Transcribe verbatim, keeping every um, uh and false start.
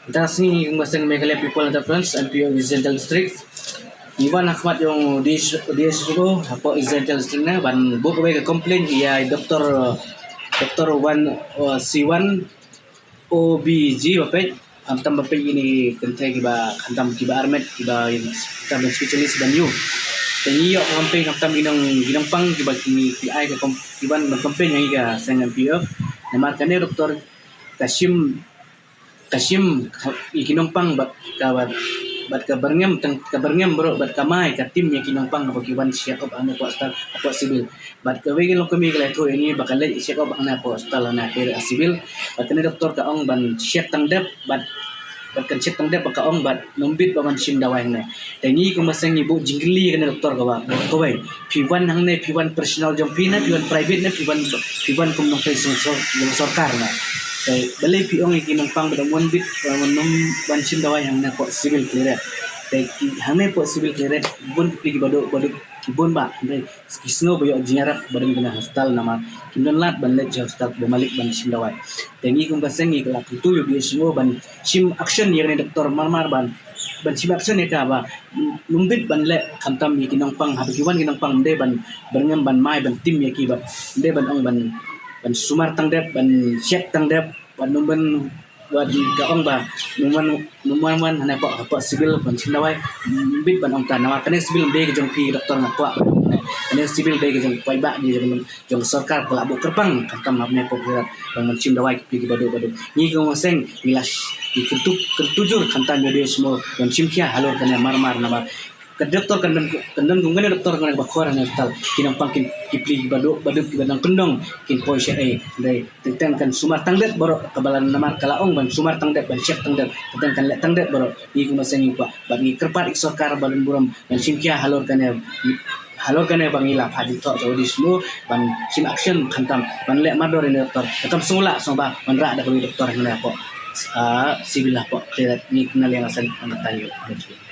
Mynta ka sngi kumba seng Meghalaya People Interference, M P O East Jaintia District, ngi wan ha khmat jong D H, D H O hapoh East Jaintia District ne ban buh kawei ka complaint ïa i Doctor, Doctor Wan, uh, C Wan O B G ba peit, khamtam ba peit ïa kine ki kynthei kiba khamtam kiba armet kiba khamtam specialist ban ïoh. Te ngi ïoh complaint khamtam ki nong, ki nongpang kiba ki, ki ai ka com-, ki wan ban complaint ïa ngi ka seng M P O. Namar kane doctor ka shim, ka shim ka, ïa ki nongpang bad ka, bad, bad ka byrngem tang, ka byrngem baroh bad ka mai ka tim ïa ki nongpang ba ki wan check up hangne hapoh hospital, hapoh civil. Bad kawei ka longkmie ka la ïathuh ïa ngi ba ka leit check up hangne hapoh hospital hangne ha civil. Bad kane doctor ka ong ban check tang dep bad, bad kan check tang dep bad ka ong bad ym bit ba ban shim dawai hangne. Te ngi kumba seng ngi buh jingkylli ïa kane doctor kaba, kawei, phi wan hangne phi wan personal jong phi ne phi wan private ne phi wan, phi wan kum nongtrei sor-, sor-, jong sorkar ne? Te balei phi ong ïa ki nongpang ba da wan bit ba wan nym ban shim dawai hangne hapoh civil clinic. Te ki hangne hapoh civil clinic bun ki pli kiba duk, ba duk ki bun ba, hynrei ki sngew ba ïoh jingïarap ba dang kane hospital namar kim don lad ban leit sha hospital ba malik ban shim dawai. Te ngi kum ka seng ngi ka la kyntu ïa u D H O ban shim action ïa kane doctor mar mar ban, ban shim action ïa ka ba ym bit ban leh khamtam ïa ki nongpang, haba ki wan ki nongpang ym dei ban byrngem ban mai ban tim ïa ki bad ym dei ban ong ban, ban sumar tang dep, ban check tang dep, ban ym ban, bad ka ong ba ym wan, ym wan wan hangne hapoh, hapoh civil ban shim dawai. Ym bit ban ong ta namar kane civil ym dei ka jong phi doctor nga kwah. Kane civil dei ka jong paidbah, dei ka jong, jong sorkar, ka la buh kyrpang khamtam hangne hapoh Gujarat ban, ban shim dawai ki pli kiba duk ba duk. Ngi kum ka seng ngi la sh-, ngi kyntu, kyntu jur khamtam ïa u D H O ban shim khia halor kane mar mar namar ka doctor kan don, kan don kum kane doctor kane kaba khor hangne hospital. Ki nongpang kin, ki pli kiba duk ba duk kiba dang kyndong kin poi shaei. Hynrei teng teng kan sumar tang dep baroh kaba la namar ka la ong ban sumar tang dep, ban check tang dep. Teng teng kan leh tang dep baroh. Ngi kum ka seng ngi kwah bad ngi kyrpad ïa ka sorkar ba don burom ban shim khia halor kane, halor kane ba ngi la phah jingthoh sha u D H O ban shim action khamtam ban leh mardor ïa kane doctor. Kam sngewlah sngewbha ban rah da kawei doctor hangne hapoh, ah, civil hapoh clinic. Ngi kynnoh ïa ka seng, kata ïa u.